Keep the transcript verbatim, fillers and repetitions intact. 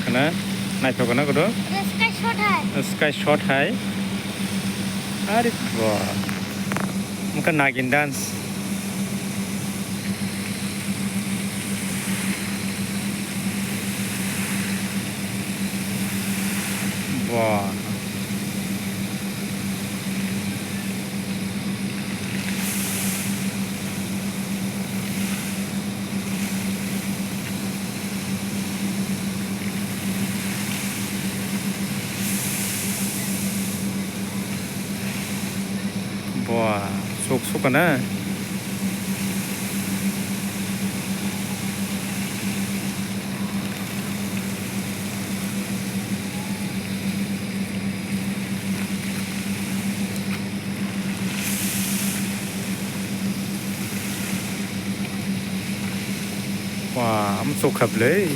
Kana, naithok kana kodo? Sky shot hai. Sky shot hai. Are ba. Mukha Nagin dance. Ba. Ba, sok sok kana. Wah, amsok khablei.